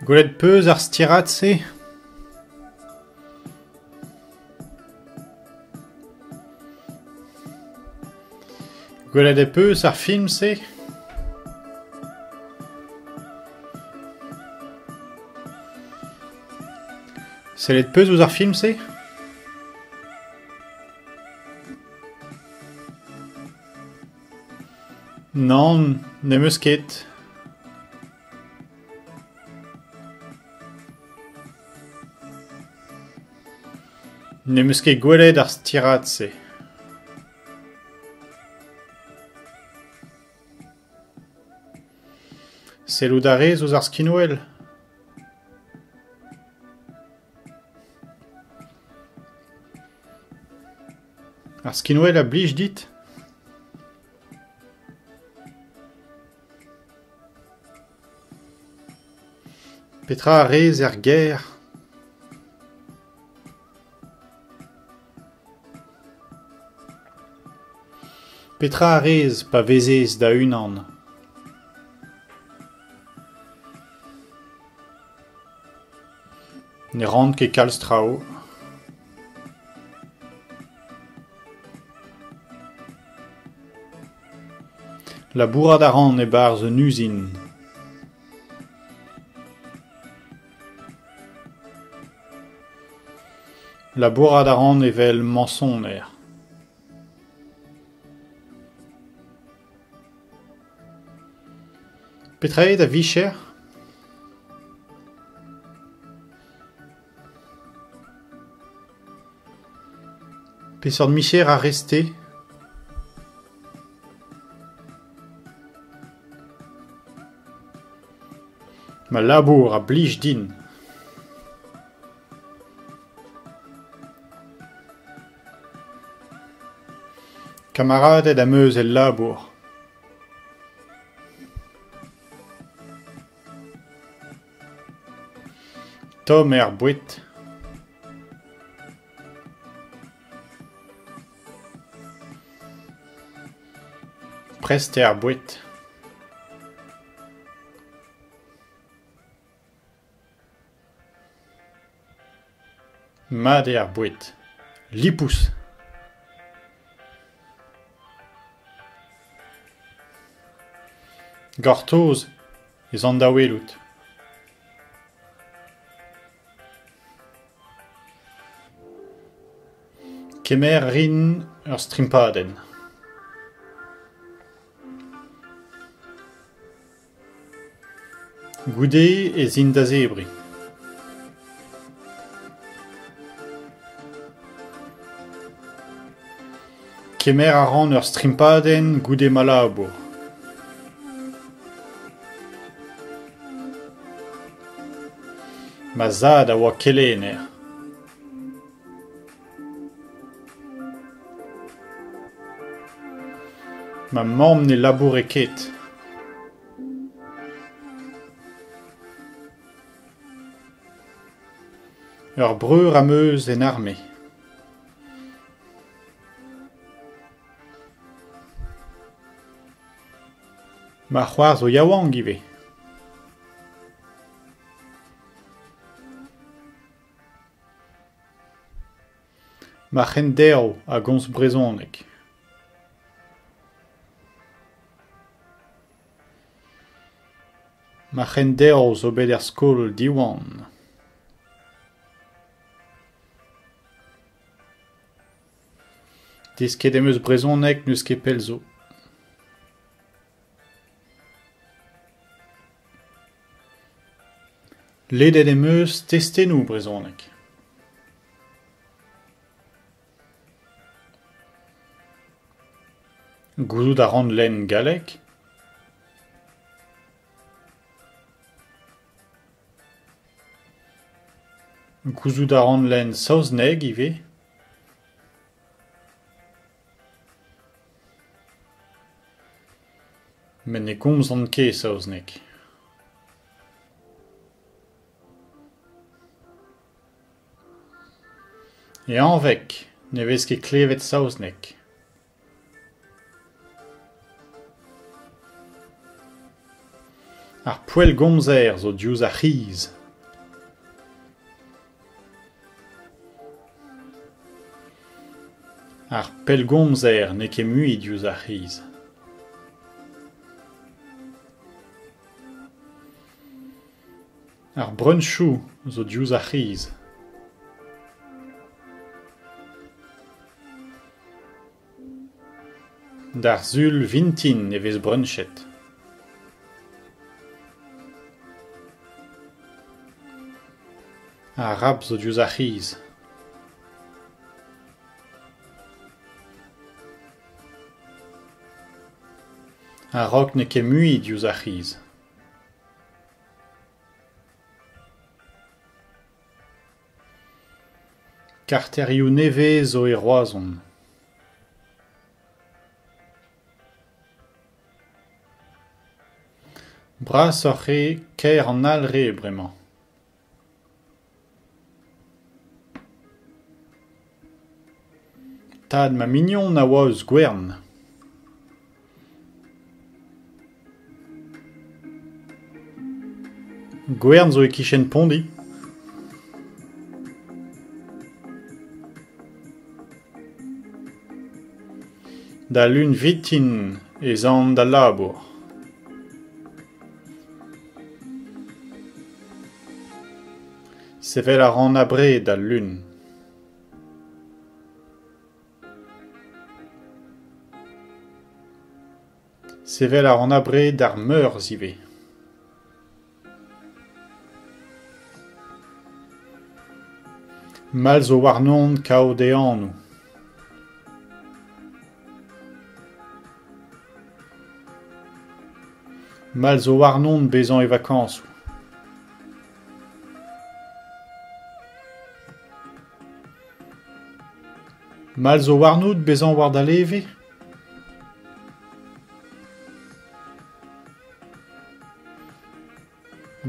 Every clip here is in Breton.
Gwelet 'peus ar stirad-se ? Gwelet ez peus ar film-se ? Sellet 'peus ouzh ar film-se ? Nann, ne'm eus ket. Ne'm eus ket gwelet ar stirad-se. Sellout a rez ouzh ar skinwel ? Ar skinwel a blij dit ? Petra a rez er gêr ? Petra a rez pa vezez da-unan ? Ne ran ket kalz traoù. Labourat a ran e-barzh un uzin. Labourat a ran evel mañsoner. Petra eo da vicher ? Peseurt micher a rez-te ? Ma labour a blij din. Kamaraded am eus el labour. Tomm eo ar boued. Prest eo ar boued. Mat eo ar boued. Lipous. Gortoz ez an da welout. Kemer a rin ur strimpadenn. Goude ez in da zebriñ. Kemer a ran ur strimpadenn goude ma labour. Ma zad a oa kelenner. Ma mamm ne laboure ket. Ur breur am eus en arme. Ma c'hoar zo yaouank ivez. Ma c'henderv a gomz brezhoneg. Ma c'henderv zo bet er skol Diwan. Desket em eus brezhoneg n'eus ket pell zo. Lennet em eus testennoù brezhonek. Gouzout a ran lenn galleg. Gouzout a ran lenn saozneg ivez. Met ne gomzan ket saozneg. E Hañveg ne vez ket klevet saozneg. Ar poellgomzer zo diouzh ar c'hiz. Ar pellgomzer n'eo ket mui diouzh ar c'hiz. Ar brunchoù zo diouzh ar c'hiz. D'ar Sul vintin e vez brunchet. Ar rap zo diouzh ar c'hiz. Ar rock n'eo ket mui diouzh ar c'hiz. Karterioù nevez zo e Roazhon. Brasoc'h eo kêr An Alre bremañ. Tad ma mignon a oa eus Gwern. Gwern zo e-kichen Pondi. D'al Lun vintin ez an d'al labour. Sevel a ran abred d'al Lun. Sevel a ran abred d'ar Meurzh ivez. Mall zo warnon kaout ehanoù. Mall zo warnon bezañ e vakañsoù. Mall zo warnout bezañ war da leve ?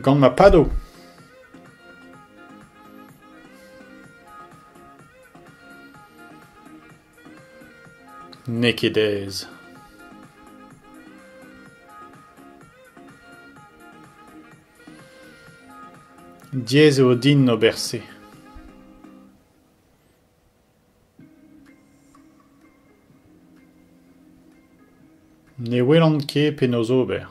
Gant ma pado ! N'eo ket aes. Diaes eo din ober se. Ne welan ket penaos ober.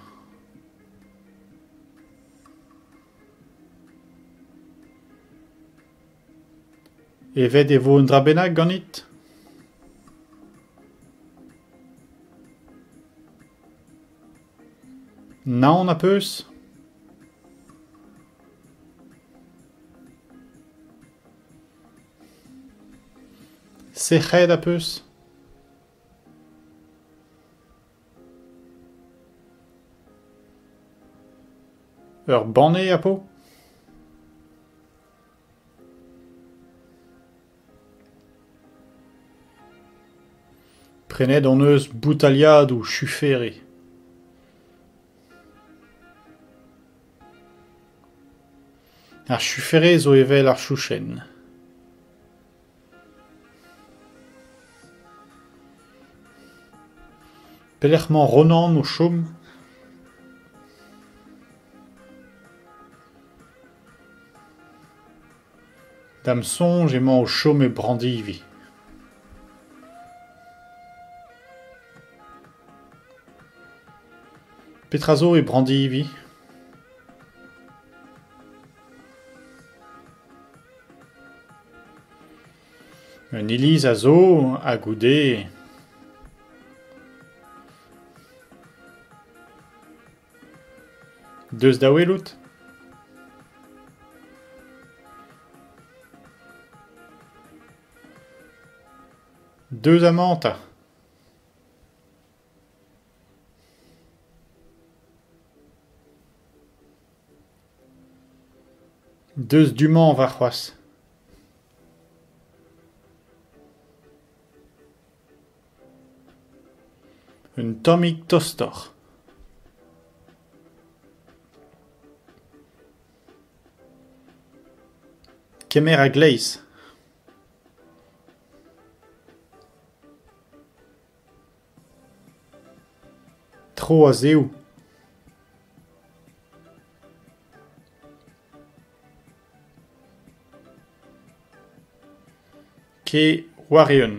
Evet e vo un dra bennak ganit ? Naon az peus ? Sec'hed az peus ? Ur banne az po ? Prenet hon eus boutailhadoù chufere. Ar chufere zo evel ar chouchenn. Pelec'h emañ Ronan o chom ? Da'm soñj emañ o chom e Brandivi. Petra zo e Brandivi ? Un iliz a zo ha goude… Deus da welout ! Deus amañ 'ta ! Deus du-mañ warc'hoazh. Un tammig tostoc'h. Kemer a-gleiz. Tro a-zehou. Kae war-eeun.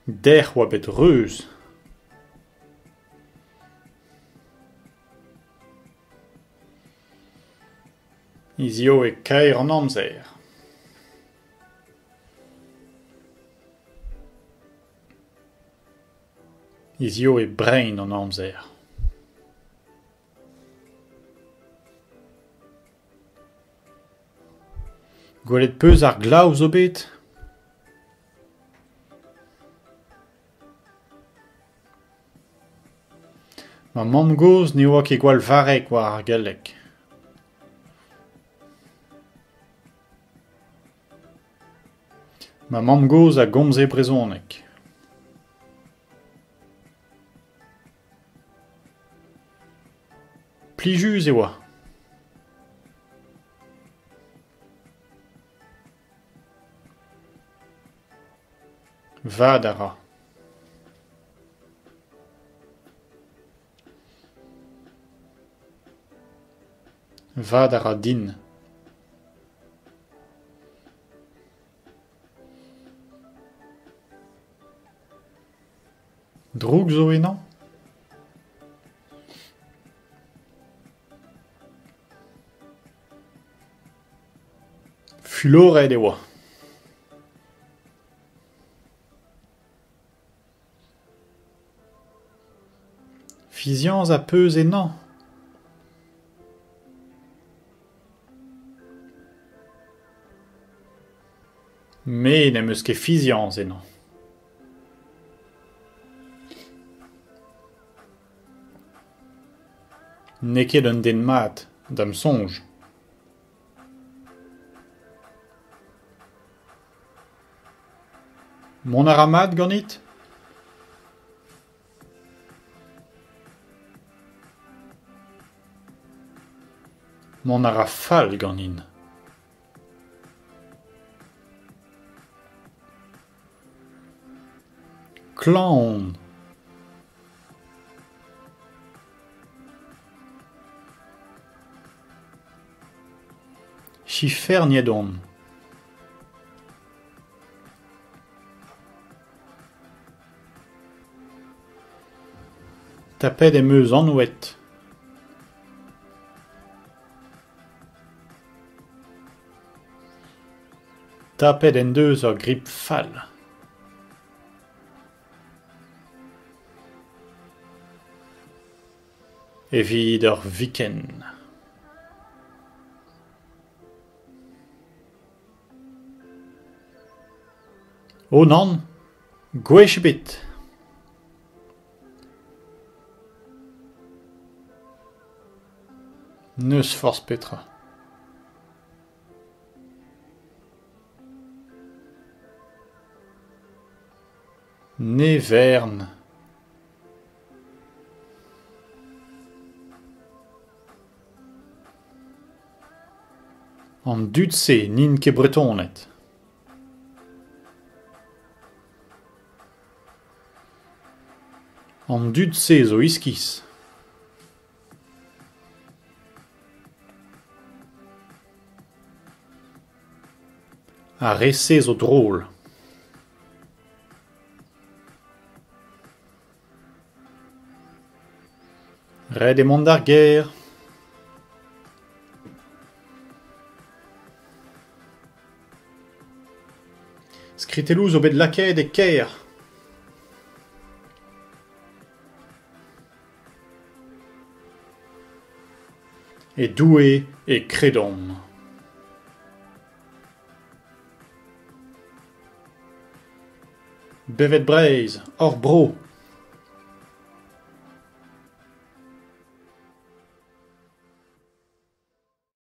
Dec'h e oa bet reuz. Hiziv eo kaer an amzer. Hiziv eo brein an amzer. Gwelet 'peus ar glav zo bet ? Ma mamm-gozh ne oa ket gwall varrek war ar galleg. Ma mamm-gozh a gomze brezhoneg. Plijus e oa. Vad a ra. Vad a ra din. Droug zo ennañ ? Fuloret e oa. Fiziañs az peus ennañ ? Me ne'm eus ket fiziañs ennañ. N'eo ket un den mat, da'm soñj. Mont a ra mat ganit ? Mont a ra fall ganin. Klañv on. Siferniet on. Tapet em eus anoued. Tapet en deus ur grip fall. Evit ur viken. O nann, gwech ebet ! N'eus forzh petra. Ne vern. An dud-se n'int ket Bretoned. An dud-se zo iskis. Ar re-se zo drol. Ret eo mont d'ar gêr. Skritelloù zo bet lakaet e kêr. E Doue e kredomp. Bevet Breizh, hor bro !